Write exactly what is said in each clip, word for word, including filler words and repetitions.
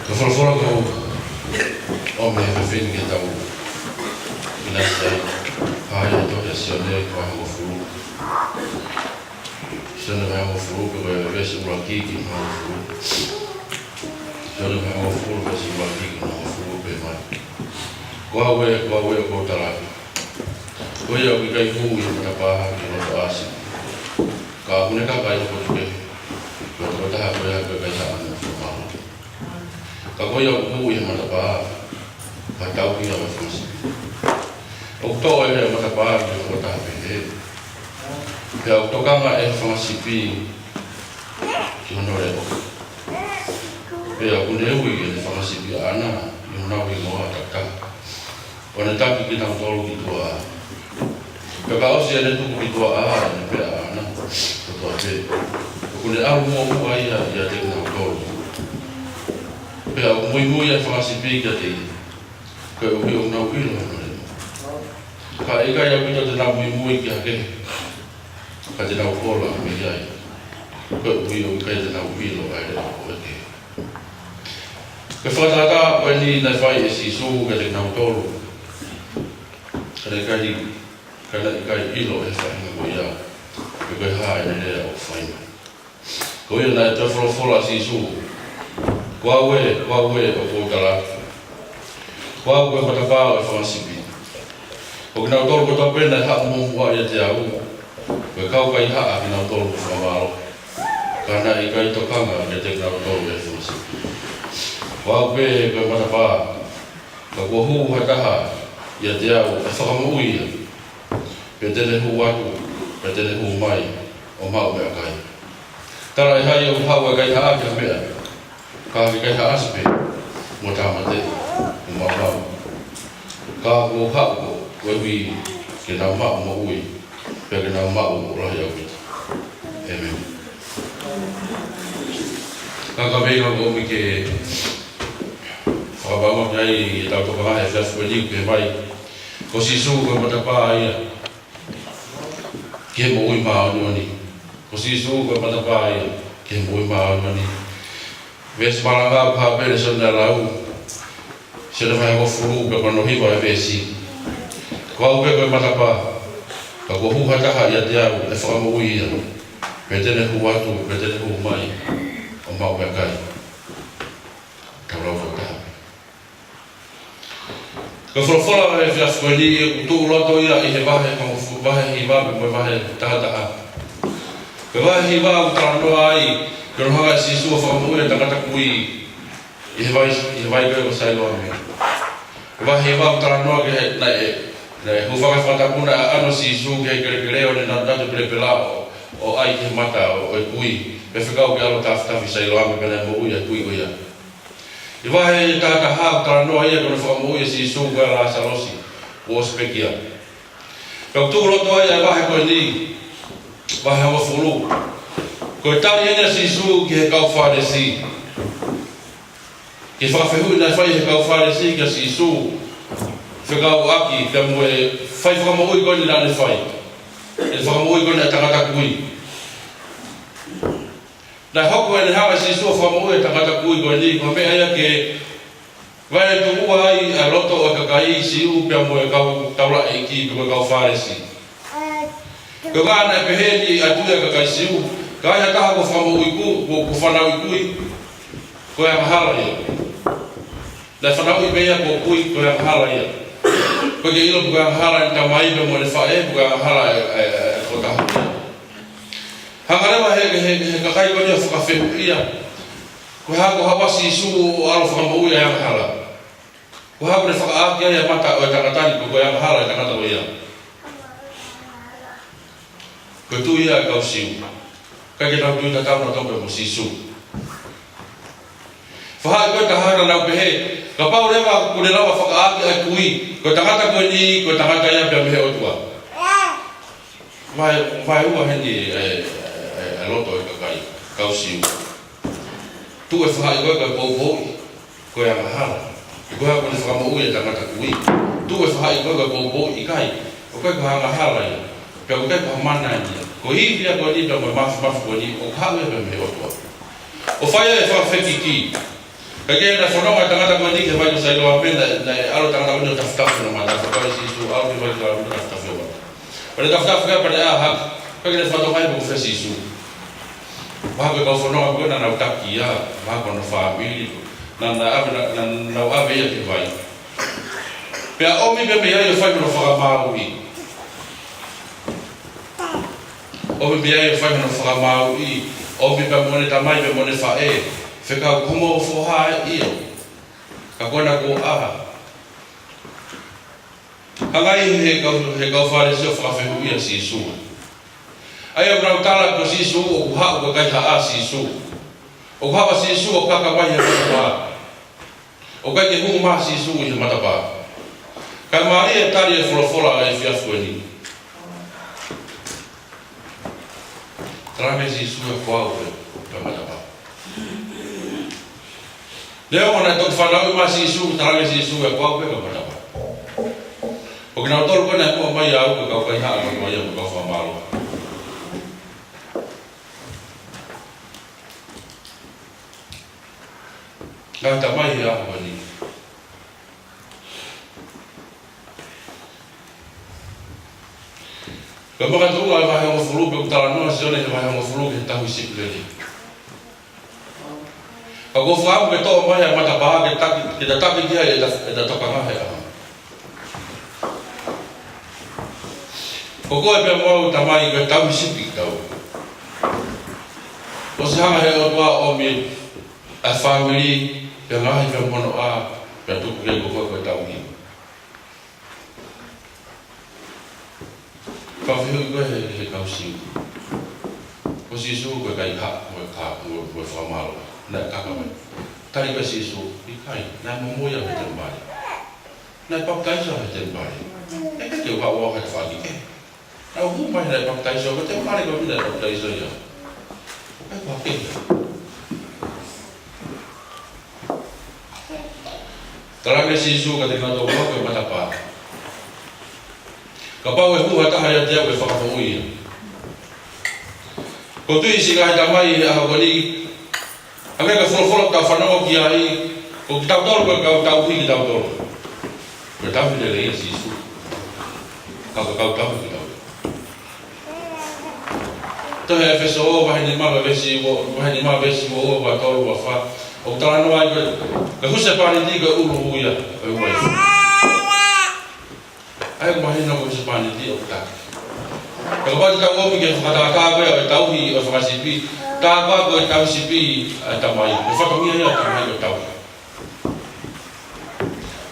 Ko e folofola ko eni ʻoku ou fie ke tau ʻinasi ai, ʻa ia ʻoku tohi ʻia Sione vahe hongofulu. Sione vahe hongofulu, pea ko e veesi ʻuluaki ki he hongofulu. Sione vahe hongofulu, veesi ʻuluaki ki he hongofulu, pehē mai: Ko au ē, ko au ē, ʻoku ou tala atu, ko ia ʻoku ʻikai hū ʻi he matapā ki he lotoʻā sipi, ka ʻoku ne kaka ʻi ha potu kehe, ko e tokotaha ko ia ʻoku ʻikai haʻane fakamālō. Ka ko ia ʻoku hū ʻi he matapā, ka tauhi ʻa e fanga sipi, ʻoku toʻo ʻe he matapā ki he tokotaha pehē, pea ʻoku tokanga ʻe he fanga sipi ki hono leʻo. Pea ʻoku ne ui ʻene fanga sipi ʻaʻana ʻi honau hingoa takitaha, ʻo ne taki kinautolu ki tuʻa. Pea ka ʻosi ʻene tuku ki tuʻa ʻene peʻa ʻaʻana kotoa pē, ʻoku ne ʻalu muʻomuʻa ia ʻiate kinautolu, pea ʻoku muimui ʻa e fanga sipi kiate ia, koeʻuhi ʻoku nau ʻilo hono leʻo. Ka ʻe ʻikai ʻaupito te nau muimui ki ha kehe, ka te nau ola mei ai, koeʻuhi ʻoku ʻikai te nau ʻilo ʻa e leʻo ʻo e kehe. Ko e fakatātā ko eni naʻe fai ʻe Sīsū kiate kinautolu, ka naʻe ʻikai, ka naʻe ʻikai ʻilo ʻe he faʻahinga ko ia pe ko e hā ʻene lea ʻoku fai mai. Ko ia naʻe toe folofola ʻa Sīsū: Ko au ē, ko au ē, ʻoku ou tala atu, ko au ko e matapā ʻo e fanga sipi. Ko kinautolu kotoa pē naʻe haʻu muʻomuʻa ʻiate au, ko e kau kaihaʻa kinautolu ʻoku fakamālō, ka naʻe ʻikai tokanga kiate kinautolu ʻe he fanga sipi. Ko au pē ko e matapā, ka kuo hū ha taha ʻiate au ʻe fakamoʻui ia, pea te ne hū atu, pea te ne hū mai ʻo maʻu meʻakai. Talaʻehai ʻoku haʻu ʻa e kaihaʻa ki ha meʻa, ka ke kaihaʻasi pē mo tāmateʻi mo maumau. Ka kuo u haʻu koeʻuhi ke nau maʻu moʻui, pea ke nau maʻu ʻo lahi ʻaupito. ʻĒmeni. Ka ko e meʻa ʻoku ou fie ke fakapapauʻi ai ʻetau tokanga he efiafi ko eni, pehē mai: Ko Sīsū ko e matapā ia ki he moʻui māʻoniʻoni. Ko Sīsū ko e matapā ia ki he moʻui māʻoniʻoni. Veesi malanga ʻoku hā pē ʻi he Sione naʻe lau, Sione vahe hongofulu, pea ko hono hiva ʻo e veesi: Ko au pē ko e matapā, ka kuo hū ha taha ʻiate au ʻe fakamoʻui ia, pea te ne hū atu, pea te ne hū mai ʻo maʻu meʻakai. Tau lau fakataha. Ko e folofola ʻo e efiafi ko eni ʻoku tuʻu loto ia ʻi he vahe hongofulu, vahe hiva pea mo e vahe taha taha. Ko e vahe hiva ʻoku talanoa ai ki hono hanga ʻe Sīsū ʻo fakamoʻui ʻa e tangata kui ʻi he vai, ʻi he vai ko ē ko Sailoame. Ko e vahe hiva ʻoku talanoa ki he, naʻe, naʻe hūfanga he fakatapu, naʻe ʻaʻano ʻa Sīsū ki he kelekele ʻo ne natunatu pelepela ʻo, ʻo ʻai ki he mata ʻo, ʻo e kui, pea fekau ke ʻalu ʻo tafitafi ʻi Sailoame, pea naʻe moʻui ʻa e kui ko ia. ʻI he vahe taha taha ʻoku talanoa ia ki hono fakamoʻui ʻe Sīsū ko ia ʻa Lāsalosi, kuo ʻosi pekia. Pea ʻoku tuʻu loto ai ʻa e vahe ko eni, vahe hongofulu. Ko e tali eni ʻa Sīsū ki he kau Fālesi. Ki he fakafehuʻi naʻe fai ʻe he kau Fālesi kia Sīsū, fekauʻaki pea mo e fai fakamoʻui ko eni naʻa ne fai. ʻE fakamoʻui ko eni ʻa e tangata kui. Naʻe hoko ʻene hanga ʻe Sīsū ʻo fakamoʻui ʻa e tangata kui ko eni ko e meʻa ia ke vaetuʻua ai ʻa e loto ʻo e kakai Siu pea mo e kau taulaʻeiki pe ko e kau Fālesi. Ko e ʻuhinga naʻe pehē ni ʻa e tui ʻa e kakai Siu, ka ai ha taha kuo fakamoʻui kui, kuo, kuo fanauʻi kui, ko e angahala ia. Naʻe fanauʻi pē ia ko e kui, ko e angahala ia. ʻOku ʻikai ke ʻilo pe ko e angahala ʻene tamai pea mo ʻene faʻē, pe ko e angahala ʻa e, ʻa e, ʻa e, ʻa e kotaha ia. Hanga leva ʻe he, he, he kakai ko eni ʻo fakafehuʻia, ko e hā ko e ʻuhinga ʻa Sīsū ʻo ʻalu ʻo fakamoʻui ʻa e angahala? Ko e hā ʻoku ne fakaʻāʻi ai ʻa e mata ʻo e tangata ni, ko e angahala ʻa e tangata ko ia? Ko e tui ia ʻa e kau Siu. ʻIkai ke nau tui tatau nautolu pea mo Sīsū. Faʻahi ko ē ʻe taha naʻa nau pehē, kapau leva kuo ne lava ʻo fakaʻāʻi ʻa e kui, ko e tangata ko eni, ko e tangata ia pea mei he ʻOtua. Vahe, vahe ua heni ʻa e, ʻa e, ʻa e, ʻa e loto ʻo e kakai, kau Siu. Tuʻu e faʻahi ko ē ko e poupouʻi ko e angahala. He ko e hā kuo ne fakamoʻui ʻa e tangata kui? Tuʻu e faʻahi ko ē ko e poupouʻi, ʻikai. ʻOku ʻikai ko ha angahala ia. Pea ʻoku ʻikai ko ha mana ia. Ko e ivi ia ko eni pea mo e māfimafi ko eni ʻoku haʻu ia pea mei he ʻOtua. ʻO fai e fakafekiki. Kae kehe naʻe fononga e tangata ko eni ki he vai ko Sailoame, naʻe, naʻe ʻalu e tangata ko eni ʻo tafitafi hono mata. Fekau ʻe Sīsū, ʻalu ki he vai ko Sailoame ʻo tafitafi ho mata. Pea ne tafitafi, kae pehē pē ʻe ia, pea ne fakatokangaʻi kuo fē Sīsū. Mahalo ko e kau fononga ko ē naʻa nau taki ia, mahalo ko hono fāmili, naʻa, naʻa nau ʻave, naʻa, naʻa nau ʻave ia ki he vai. Pea ʻomi pē mei ai ʻo fai hono fakamāuʻi. ʻOmi pē mei ai ʻo fai hono fakamāuʻi, ʻomi pē mo ʻene tamai pea mo ʻene faʻē, fekau, ko homo foha ē? ʻIo. Ka ko ena kuo ʻā. Hanga ai he kau, he kau Fālesi ʻo fakafehuʻia ʻa Sīsū. ʻA ia ʻoku nau tala ko Sīsū ʻoku haʻu, ko e kaihaʻa ʻa Sīsū. ʻOku haʻu ʻa Sīsū ʻo kaka mai he matapā. ʻOku ʻikai ke hū mai ʻa Sīsū ʻi he matapā. Kae mālie e tali e folofola ʻo e efiafi ko eni. Tala ange ʻe Sīsū ia ko au pē ko e matapā. Neongo naʻe toki fanauʻi mai ʻa Sīsū, tala ange ʻe Sīsū ia ko au pē ko e matapā. Ko kinautolu ko ē naʻe muʻa mai ʻiate au ko e kau kaihaʻa, ko e kau fakamālō. Ngaahi tamai he ʻaho ni. Ko e makatuʻunga ʻo e vahe hongofulu, pea ʻoku talanoa ʻa Sione he vahe hongofulu ki he tauhi sipi lelei. Ka ʻoku ou fakaʻamu ke toʻo mai ʻa e matapā ke taki, ke tataki ki ai ʻeta, ʻeta tokanga he ʻaho. Ko koe pea mo au, tamai, ko e tauhi sipi kitaua. ʻOsi hanga he ʻOtua ʻo ʻomi ʻa e fāmili, pea ngaahi fakamoʻoni, pea tuku ke ko koe ko e tauhi. Fakafehuʻi ko ē he, he kau Siu. Ko Sīsū ko e kaihaʻa, ko e ka, ko e, ko e fakamālō. Naʻe kaka mai. Tali ko ē ʻe Sīsū, ʻikai, naʻe momoi au he temipale. Naʻe papitaiso au he temipale. ʻE ʻikai ke u haʻu au he tafaʻaki kehe. Naʻa ku hū mai naʻe papitaiso au, ko e temipale ko ē naʻe papitaiso ai au. ʻIkai ko ha kehe. Tala ange ʻe Sīsū kiate kinautolu ko e matapā. Kapau ʻe hū ha taha ʻiate au ʻe fakafoʻui ia. ʻOku ou tui siʻi ngaahi tamai he ʻaho ko eni, hangē ko e folofola ʻoku tau fanongo ki ai, ko kitautolu ko e kau tauhi kitautolu. Ko e tauhi lelei ʻa Sīsū. Ka ko e kau tauhi kitautolu. Tohi ʻEfesō vahe nima veesi ua, vahe nima veesi ua ua, ua tolu, ua fā. ʻOku talanoa ai ko e, ko e husepāniti ko e ʻulu ia ʻo e uaifi. ʻA ia ʻoku mahino ko e husepāniti ʻoku taki. Ka kapau te tau ʻomi ki he fakatātā ko ē ʻo e tauhi ʻo e fanga sipi, tā koā ko e tauhi sipi ʻa e tamai. Ko e fatongia ia ʻo e tamai ko e tauhi.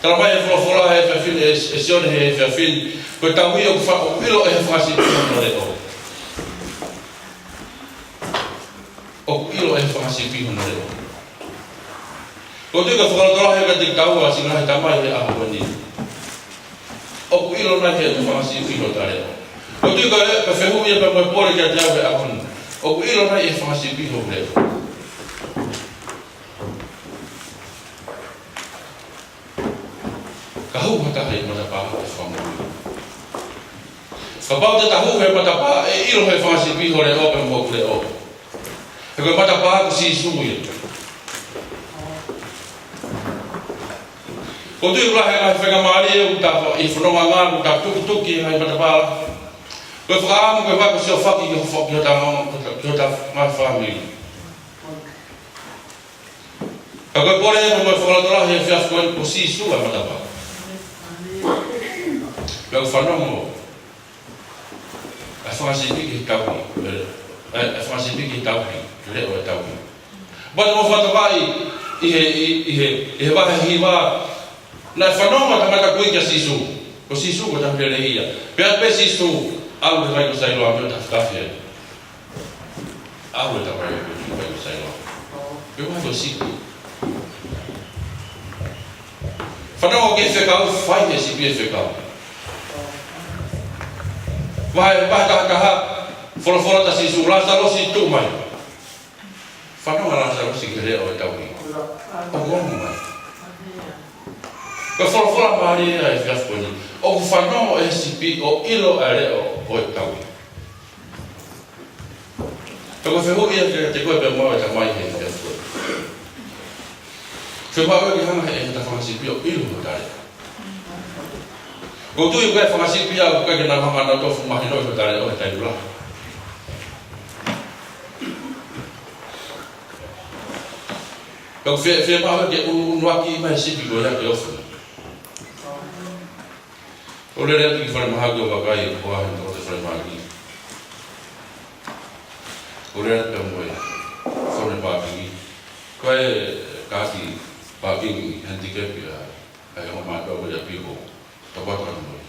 Tala mai ʻe he folofola he efiafi ni, ʻe, ʻe Sione he efiafi ni, ko e tauhi ʻoku fa-, ʻoku ʻilo ʻe he fanga sipi hono leʻo. ʻOku ʻilo ʻe he fanga sipi hono leʻo. ʻOku ou tui ko e fakalotolahi kiate kitaua siʻi ngaahi tamai he ʻaho ko eni. ʻOku ʻilo nai ʻe he fanga sipi hota leʻo. ʻOku ou tui ko e, ko e fehuʻi ia pea mo e pole kiate au he ʻaho ni. ʻOku ʻilo nai ʻe he fanga sipi ho leʻo. Ka hū ha taha he matapā ʻe fakamoʻui. Kapau te ta hū he matapā, ʻe ʻilo ʻe he fanga sipi ho leʻo pea mo hoku leʻo. He ko e matapā ko Sīsū ia. ʻOku ou tui ʻoku lahi e ngaahi faingamālie ʻoku ta ʻi he fononga ngāue ʻoku ta tukituki he ngaahi matapā. Ko e fakaʻamu ko e fai ko e siʻi ʻofa ki ho fo-, ki hota, ki hota ngaahi fāmili. Ka ko e pole mo e fakalotolahi he efiafi ko eni, ko Sīsū ʻa e matapā. Pea ʻoku fanongo ʻa e fanga sipi ki he tauhi, ʻe, ʻa e fanga sipi ki he tauhi, leʻo ʻo e tauhi. Pea te mou fakatokangaʻi ʻi he, ʻi, ʻi he, ʻi he vahe hiva, naʻe fanongo ʻa e tangata ko ē kia Sīsū. Ko Sīsū ko e tauhi lelei ia. Pea pehē ʻe Sīsū, ʻalu ki he vai ko Sailoame ʻo tafitafi ai. ʻAlu e tamai ko ē ki he vai ko Sailoame. Pea ʻalu e sipi. Fanongo ki he fekau, fai ʻe he sipi e fekau. Vahe, vahe taha taha, folofola atu ʻa Sīsū, Lāsalosi tuʻu mai. Fanongo ʻa Lāsalosi ki he leʻo ʻo e tauhi. ʻOku ʻalu mai. Ko e folofola mālie ia he efiafi ko eni. ʻOku fanongo ʻe he sipi ʻo ʻilo ʻa e leʻo ʻo e tauhi. Ko e fehuʻi ia kiate koe pea mo au ʻe tamai he efiafi ko eni. Fiemaʻu ke hanga ʻe he tangata fanga sipi ʻo ʻilo hoʻo taleʻa. ʻOku ou tui ko e fanga sipi ʻoku ʻikai ke nau hanga ʻo nau tofu mahino ʻi hoʻo taleʻa ʻo he taimi lahi. ʻOku fie, fiemaʻu ke ʻunuʻunuaki mai e sipi ko ia ke ofi. ʻO lele atu ki falemahaki ʻo vakai ko e hā e tokoto falemahaki. ʻO lele atu pea mo e fonu pākingi. Ko e kaati pākingi handicap ia, ʻa ia ʻoku mātuʻa ko ia piko. Tapato atu mo ia.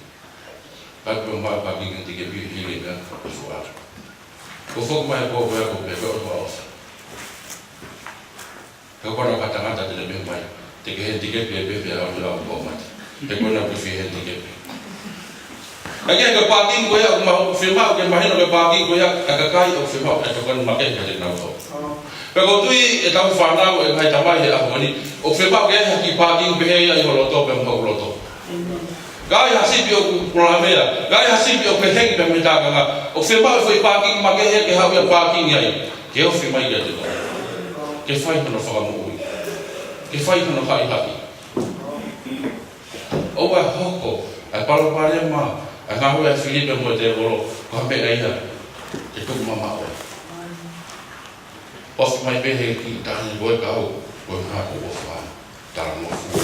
Kaati pea mo e pākingi handicap ia, hili e meʻa ko e fuʻa. Ko e foki mai ko e ko e ko e pē ko e ʻofa. He ko e kau tangata te ne pehē mai, te ke handicap pē pea ʻalu ʻo ʻalu ʻo mate. He ko e ʻuhinga ʻoku ke fie handicap. ʻA ia ko e pākingi ko ia, ʻoku ma-, fiemaʻu ke mahino ko e pākingi ko ia, ʻa e kakai ʻoku fiemaʻu ke tokoni makehe kiate kinautolu. Pea ʻoku ou tui ʻetau fānau, ʻe ngaahi tamai he ʻaho ni, ʻoku fiemaʻu ke ʻi ai ha kiʻi pākingi pehē ia ʻi ho loto pea mo hoku loto. Ka ʻi ai ha sipi ʻoku pula mea, ka ʻi ai ha sipi ʻoku hengihengi pē mei he tākanga, ʻoku fiemaʻu e foʻi pākingi makehe ke haʻu ia ʻo pākingi ai. Ke ofi mai kiate koe. Ke fai hono fakamoʻui. Ke fai hono haʻihaʻi. ʻOua ʻe hoko ʻa e palopalema, ʻa e ngāue ʻa e fili pea mo e tēvolo, ko ha meʻa ia ke tuku mamaʻo. Ofi mai pē he kiʻi tahi ko e kau, ko e ngaahi ko e ʻofa. Talangofua.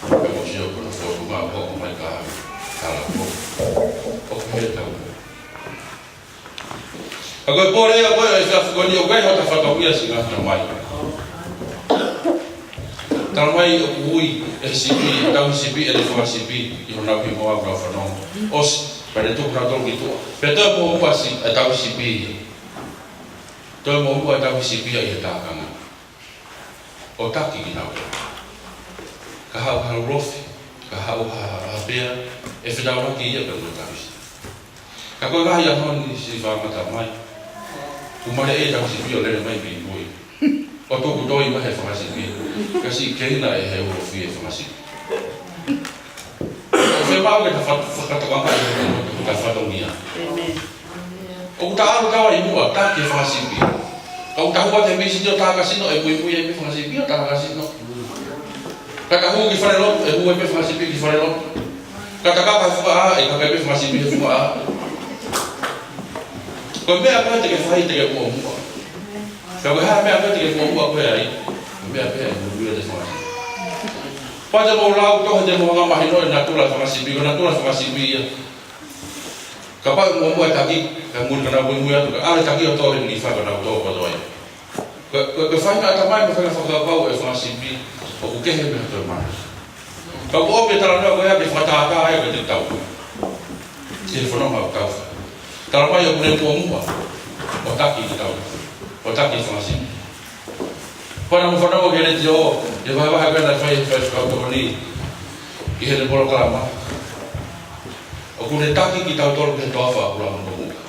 Pea mo sio ko hono fotu ngā hoko mai ka tala ko. ʻOku he tau. Ka ko e pole ia ko e ʻi he efiafi ko eni ʻoku ʻi ai hota fatongia siʻi ngaahi tamai. Talamai ʻoku ui e sipi, tauhi sipi, ʻe he fanga sipi, ʻi honau himoa ʻoku nau fanongo. ʻOsi, pea ne tuku kinautolu ki tuʻa. Pea toe muʻomuʻa siʻi, e tauhi sipi ia. Toe muʻomuʻa e tauhi sipi ia ʻi he tākanga. ʻO taki kinautolu. Ka haʻu ha ulofi, ka haʻu ha, ha pea, ʻe fetaulaki ia pea mo e tauhi sipi. Ka ko e ngaahi ʻaho ni siʻi fanga tamai. Kuo male e tauhi sipi ʻo lele mai pē ʻi mui. ʻO tuku toi mai he fanga sipi. Ka siʻi keina ʻe he ulofi e fanga sipi. ʻOku fiemaʻu ke ta fat-, fakatokangaʻi e ta fatongia. ʻOku ta ʻalu tau ʻi muʻa, taki e fanga sipi. Ka ʻoku ta hū atu he misini ʻo tā kasino, ʻe muimui e fanga sipi ʻo tā kasino. Ka ta hū ki falelotu, ʻe hū e fanga sipi ki falelotu. Ka ta kaka he fuʻu ʻā, ʻe kaka e fanga sipi he fuʻu ʻā. Ko e meʻa ko ē te ke fai, te ke muʻomuʻa. Ka ko e hā e meʻa ko ē te ke muʻomuʻa koe ai, ko e meʻa pē ʻe muimui ʻa e fanga sipi. Pea te mou lau tohi te mou hanga mahinoʻi e natula e fanga sipi, ko e natula e fanga sipi ia. Kapau ʻe muʻomuʻa e taki, ka muli ka nau muimui atu, ka ʻalu e taki ʻo tō he lilifa ka nau tō kotoa ia. Ko, ko, ko e faʻahinga ʻatamai mo e faʻahinga fakakaukau e fanga sipi, ʻoku kehe mei ha toe mana. Ka ʻoku ʻomi e talanoa ko ia ke fakatātā ai ko e te tau. Ke fononga ʻo tau. Talamai ʻoku ne muʻomuʻa ʻo taki ki tau. ʻO taki e fanga sipi. Pea naʻa mo fanongo ki he letiō, ʻi he vahevahe ko ē naʻe fai, fai fakatokoni ʻi heʻene polokalama. ʻOku ne taki kitautolu ki he toafa ʻo Kulamokomuka.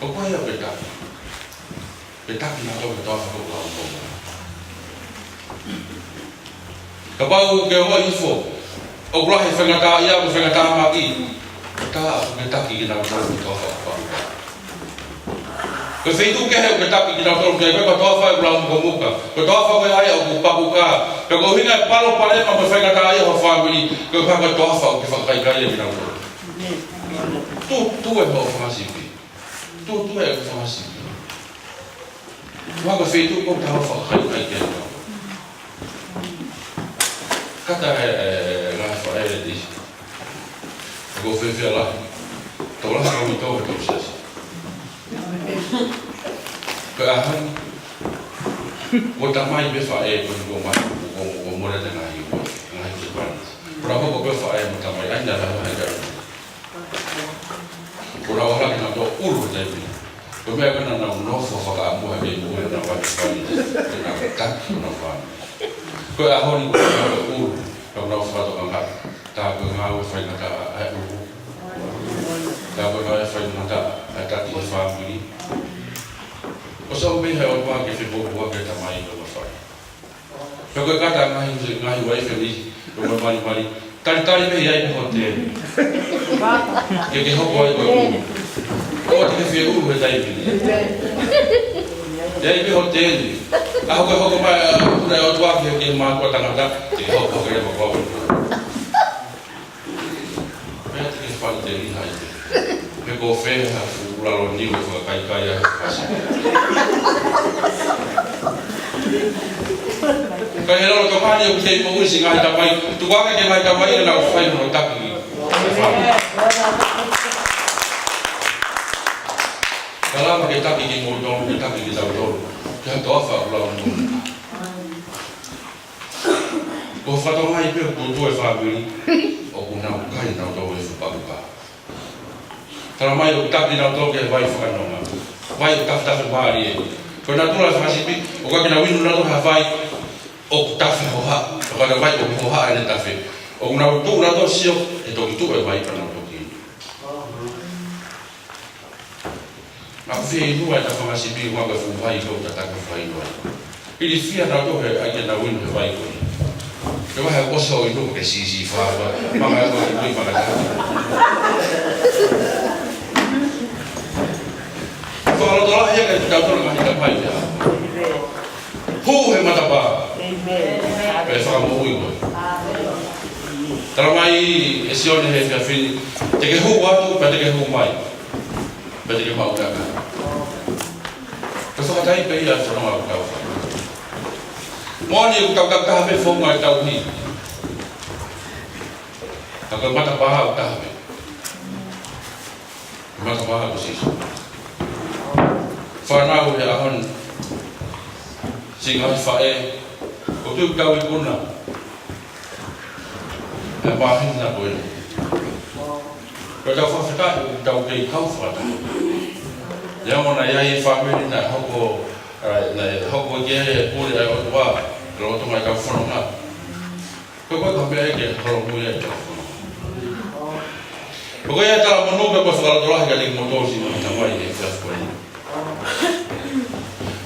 ʻOku ʻi ai ʻoku ke taki. Ke taki kitautolu ki he toafa ʻo Kulamokomuka. Kapau ke ongoʻi hifo ʻoku lahi e faingataʻaʻia mo e faingataʻa maki, tā ʻoku ke taki kinautolu ki he toafa ʻo Kulamokomuka. Ko e feituʻu kehe ʻoku ke taki kinautolu ki ai, ko e toafa ʻo Kulamokomuka. Ko e toafa ko ia ʻoku pakuka. Pea ko e ʻuhinga e palopalema mo e faingataʻaʻia ho fāmili, ko e hā ko e toafa ʻoku ke fakakaikaiʻi ai kinautolu. Tūtū e hoʻo fanga sipi. Tūtū e hoʻo fanga sipi. Ko e hā ko e feituʻu ʻoku tau fakakaikaiʻi ai kinautolu. Kata e, e, ngaahi faʻē ni. ʻOku ou fiefia lahi. Tau lahi kau i tō, tau siasi. Ko e ʻaho ni, ko e tamai pē faʻē, ko e ko mai, ko, ko, ko mole te ngaahi, ngaahi Sepani. Ko e hoko ko e faʻē mo e tamai, ʻai na la ngaahi kai. Ko e ʻaho ni naʻa tō ʻulu te mi. Ko e meʻa ko ē naʻa nau nofo fakaʻamu ha kei mo e na wai fai, ke na taki, ko na wai. Ko e ʻaho ni ko e ʻulu, ka nau fakatokangaʻi. Tā ko e ngāue faingataʻa ʻa e ʻulu. Tā ko e ngāue faingataʻa ʻa e taki e fāmili. ʻOsi ʻomai he ʻOtua ke fepōpula ke tamai ko e mafai. Pea ko e kata ngaahi, ngaahi uaifi ni, ko e malimali. Talitali pē ʻi ai pē hoteli. Ke ke hoko ai ko e ʻulu. ʻOua te ke fie ʻulu he taimi ni. ʻI ai pē hoteli. Ka hoko, hoko mai, ʻa, ʻa e ʻOtua ki he, ki he mātuʻa tangata, te ke hoko, hoko ia mo koe. Pea te ke fai te liha i te. Pe ko fē ha fuʻu lalo niu ʻe fakakaikai ai ha kasi. Ka he lolotonga ni ʻoku kei moʻui siʻi ngaahi tamai. Tuku ange ki he ngaahi tamai ʻenau fai hono taki. Ka lava ke taki kimoutolu, ke taki kitautolu. Ke ha toafa ʻoku lau mo. Ko e fatongia pē ʻoku tuʻu e fāmili, ʻoku nau kai nautolu he fuʻu pakupa. Tala mai ʻoku taki nautolu ki he vai fakanonga. Vai ʻoku tafetafe mālie. Ko e natula e fakasipi, ʻoku ʻikai ke nau inu nautolu ha vai ʻoku tafe hohaʻa, ʻoku ʻikai ke vai ʻoku hohaʻa ʻene tafe. ʻOku nau tuʻu nautolu sio, he toki tuʻu e vai pea nau toki inu. Naʻa ku fie inu ai ta fakasipi ua ko e fuʻu vai ko ta taku fai inu ai. Ilifia nautolu he ʻai ke nau inu he vai ko ia. Ke vahe ʻosi hoʻo inu ke sisi fava. Manga ko e kui manga ta. Fakalotolahi ia ke tau tolo ngaahi tamai ia. Hū he matapā. Amen. Pea fakamoʻui koe. Tala mai ʻe Sione he efiafi ni, te ke hū atu, pea te ke hū mai. Pea te ke maʻu ʻa e ʻakau. Ko e fakataipe ia ʻo e fononga ʻoku tau fai. Moʻoni ʻoku tau takitaha pē founga ʻetau hū. Ka ko e matapā ʻoku taha pē. Ko e matapā ko Sīsū. Fānau he ʻaho ni. Siʻi ngaahi faʻē. ʻOku tau ikuna. ʻE māhina ko ē. Ko ʻetau fakafetaʻi, ʻoku tau kei kau fakataha. Ia mo naʻe ʻi ai e fāmili naʻe hoko, ʻa, naʻe hoko ki he pule ʻa e ʻOtua, lolotonga ʻetau fononga. Ko e, ko e meʻa ia ke holomui ai ʻetau fononga. Ko e tala monū pē mo e fakalotolahi kiate kimoutolu siʻi ngaahi tamai he efiafi ko eni.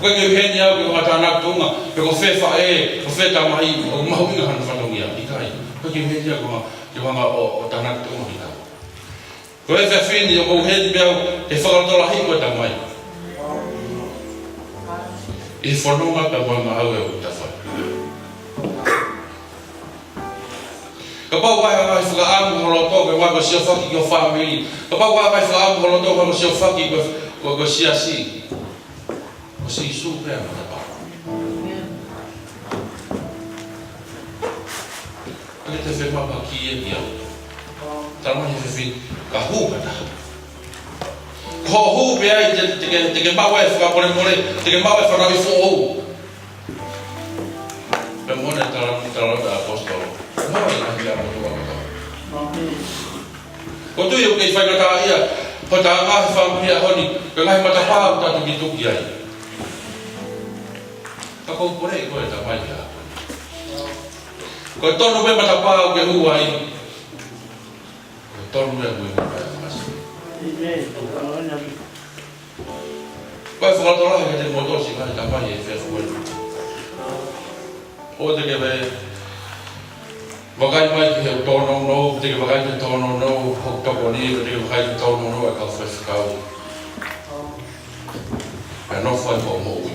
ʻOku ʻikai ke u ʻi heni au ke u hanga ʻo tānaki tuʻunga, pe ko fē faʻē, ko fē tamai, ʻoku mahuʻinga hano fatongia, ʻikai. ʻOku ʻikai ke u ʻi heni au ke u hanga, ke u hanga ʻo, ʻo tānaki tuʻunga kitaua. Ko e efiafi ni ʻoku ou ʻi heni pē au ke fakalotolahi mo e tamai. ʻI he fononga pea mo e ngāue ʻoku ta fai. Kapau ʻoku ʻi ai ha ngaahi fakaʻamu ho loto ke ʻoua ke siofaki ki ho fāmili. Kapau ʻoku ʻi ai ha ngaahi fakaʻamu ho loto ke ʻoua ke siofaki ko, ko, ko e siasi. Ko Sīsū pē ʻa e matapā. ʻIkai te fiemaʻu ha kī ia kiate au. Tala mai he efiafi ni, ka hū ha taha. Ko hoʻo hū pē ai te, te ke, te ke maʻu ai e fakamolemole, te ke maʻu ai e fanauʻi foʻou. Pea mo e tala, tala ʻa e ʻaposetolo. Mo e ngaahi meʻa kotoa kotoa. ʻĒmeni. ʻOku ou tui ʻoku kei faingataʻaʻia, ko e taha he fāmili he ʻaho ni, ko e ngaahi matapā ʻoku ta tukituki ai. Ka ʻoku ou poleʻi koe tamai he ʻaho ni. Ko e tonu pē matapā ʻoku ke hū ai. Ko e tonu ia ʻoku ke hū ai. ʻĒmeni. Ko e fakalotolahi kiate kimoutolu siʻi ngaahi tamai he efiafi ko eni. ʻOua te ke vakai mai ki he tōnounou, te ke vakai ki he tōnounou hoku tokoni, te ke vakai ki he tōnounou ʻa e kau faifekau. Pea nofo ai hoʻo moʻui.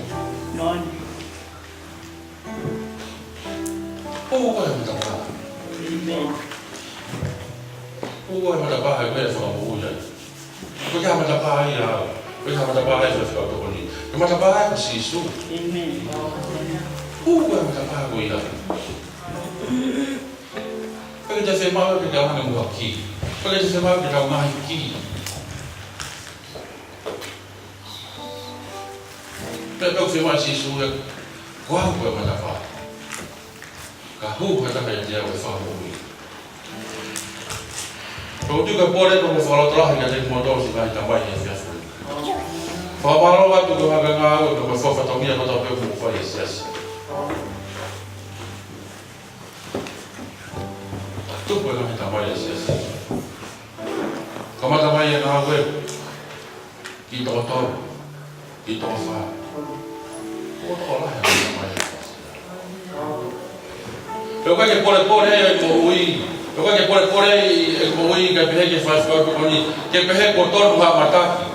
Hū koe he matapā. ʻĒmeni. Hū koe he matapā he ko e fakamoʻui ai. ʻOku ʻikai ha matapā ia au. ʻOku ʻikai ha matapā ia e faifekau tokoni. Ko e matapā ia ko Sīsū. ʻĒmeni. Hū koe he matapā ko ia. ʻOku ʻikai te fiemaʻu ke tau hanga ʻo muʻaki. ʻOku ʻikai te fiemaʻu ke tau ngaahi kī. Pea ʻoku fiemaʻu ʻe Sīsū ia, ko au ko e matapā. Ka hū ha taha ʻiate au ʻe fakamoʻui. Pea ʻoku ou tui ko e pole ko e fakalotolahi kiate kimoutolu siʻi ngaahi tamai he efiafi ni. Fakamālō atu ko e ngaahi ngāue, ko e fatongia kotoa pē ʻoku mou fai he siasi. Tupu e ngaahi tamai he siasi. Kamata mai e ngāue. Ki toko tolu, ki toko fā. Ko e tokolahi e ngaahi tamai. Pea ʻoku ʻikai ke polepole ʻeku moʻui. Pea ʻoku ʻikai ke polepole ʻeku moʻui ke pehē ke fai fakautokoni. Ke pehē kuo tonu ha mataki.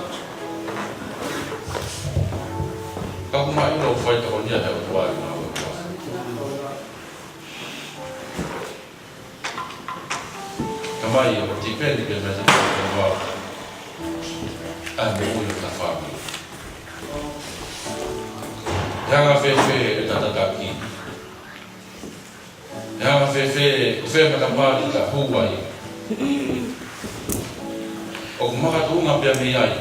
Ka ʻoku Mai ʻilo ʻoku fai tokoni ia he ʻOtua ʻi he ngāue ʻoku fai. Ka mai ʻoku tipeni pē mei he ʻOtua ʻa e moʻui ʻo e fāmili. He anga fēfē ʻeta tataki? He anga fēfē, ko fē matapā te ta hū ai? ʻOku makatuʻunga pē mei ai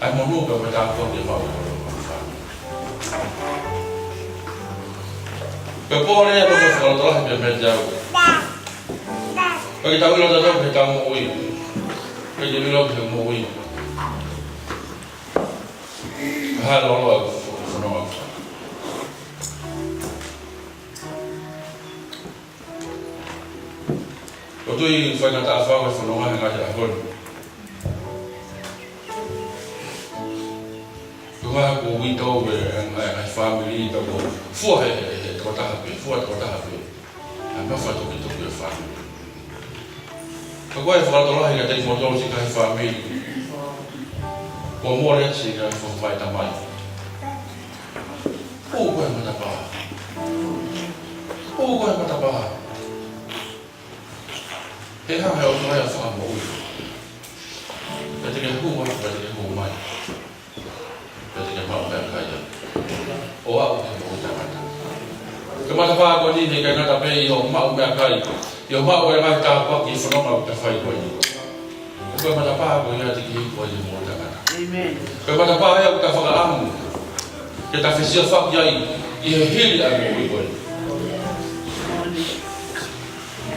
ʻa e monū pea mo e tāpuaki ʻoku maʻu ʻe he fāmili. Pea pole ʻa e fakalotolahi pē mei ai. Pea ke tau ʻilo tautolu heʻetau moʻui. Pea ke ʻilo heʻetau moʻui. Ka hā lolo ʻa e fononga. ʻOku ou tui ʻoku faingataʻa fau e fononga he ngaahi ʻaho ni. Ko e ngaahi kuo uitou e, e, e, e fāmili ʻoku fua he, he, he tokotaha pē, fua tokotaha pē. ʻA e mafatukituki e fāmili. Ka ko e fakalotolahi kiate kimoutolu siʻi kau fāmili. Kuo mole ʻa e siʻi kau fāmili tamai. Hū koe matapā. Hū koe matapā. He hanga ʻe he ʻOtua ia ʻo fakamoʻui. Pea te ke hū atu, pea te ke hū mai. Pea te ke maʻu meʻakai ia. ʻO aʻu ki he moʻui taʻengata. Ko e matapā ko eni he ʻikai ngata pē ʻi hoʻo maʻu meʻakai. ʻI hoʻo maʻu e ngaahi tāpuaki ʻi he fononga ʻoku ta fai ko eni. Ko e matapā ko ia te ke hiki ai e moʻui taʻengata. ʻĒmeni. Ko e matapā ia ʻoku ta fakaʻamu ke ta fesiofaki ai ʻi he hili ʻa e moʻui ko eni.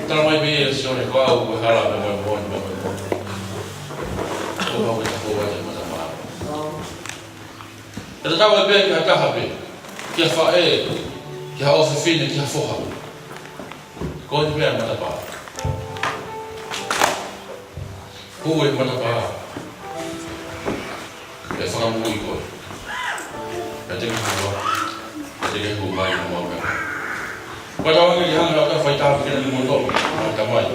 Tala mai pē ʻe Sione ko au ko e hala mo e moʻoni mo e moʻui. Ko au ke ta hū ai e matapā. ʻE tatau ai pē ki ha taha pē, ki ha faʻē, ki ha ʻofefine, ki ha foha. Ko eni pē ʻa e matapā. Hū e matapā. ʻE fakamoʻui koe. Pea te ke hū atu. Pea te ke hū mai ʻo maʻu meʻakai. Pea tau ange ki he anga ʻoku ta fai tāpuekina kimoutolu, ngaahi tamai.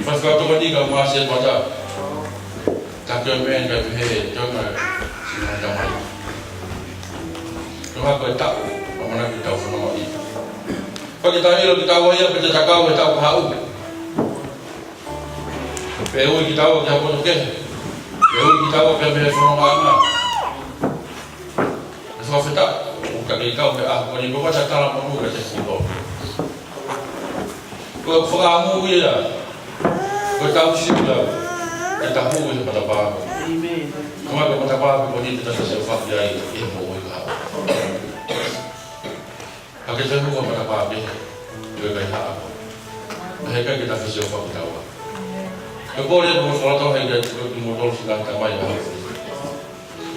Fai fakatokoni ka masi e pata. Taki o me ka pehē, tau mai, siʻi ngaahi tamai. Tau hako e taʻu, ʻamanaki ke tau fanongo ai. Pea ke tau ʻilo kitaua ia pe te ta kau he taʻu kahaʻu. Pe ui kitaua ki ha poto kehe. Pe ui kitaua pē mei he fonongaʻanga. ʻE fakafetaʻi, ʻoku ta kei kau he ʻaho ko eni, ko e tala monū kiate kimoutolu. Ko e fakaʻamu ia, ko e tausi ia, ke ta hū he matapā. ʻĒmeni. Ko e matapā ko eni te ta fesiofaki ai, ʻi he moʻui kahaʻu. Ka ke te hū he matapā pē, ʻoku ʻikai haʻo. Naʻe ʻikai ke ta fesiofaki taua. Ko e pole mo e fakalotolahi kiate kimoutolu siʻi kau tamai ʻa.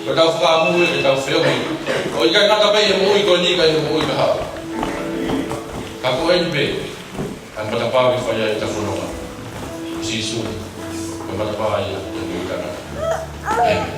Ko ʻetau fakaʻamu ia ke tau feohi. ʻOku ʻikai ngata pē ʻi he moʻui ko eni ka ʻi he moʻui kahaʻu. Ka ko eni pē, ʻa e matapā ke fai ai ʻeta fononga. Sīsū, ko e matapā ia, ʻi he moʻui taʻengata. ʻĒmeni.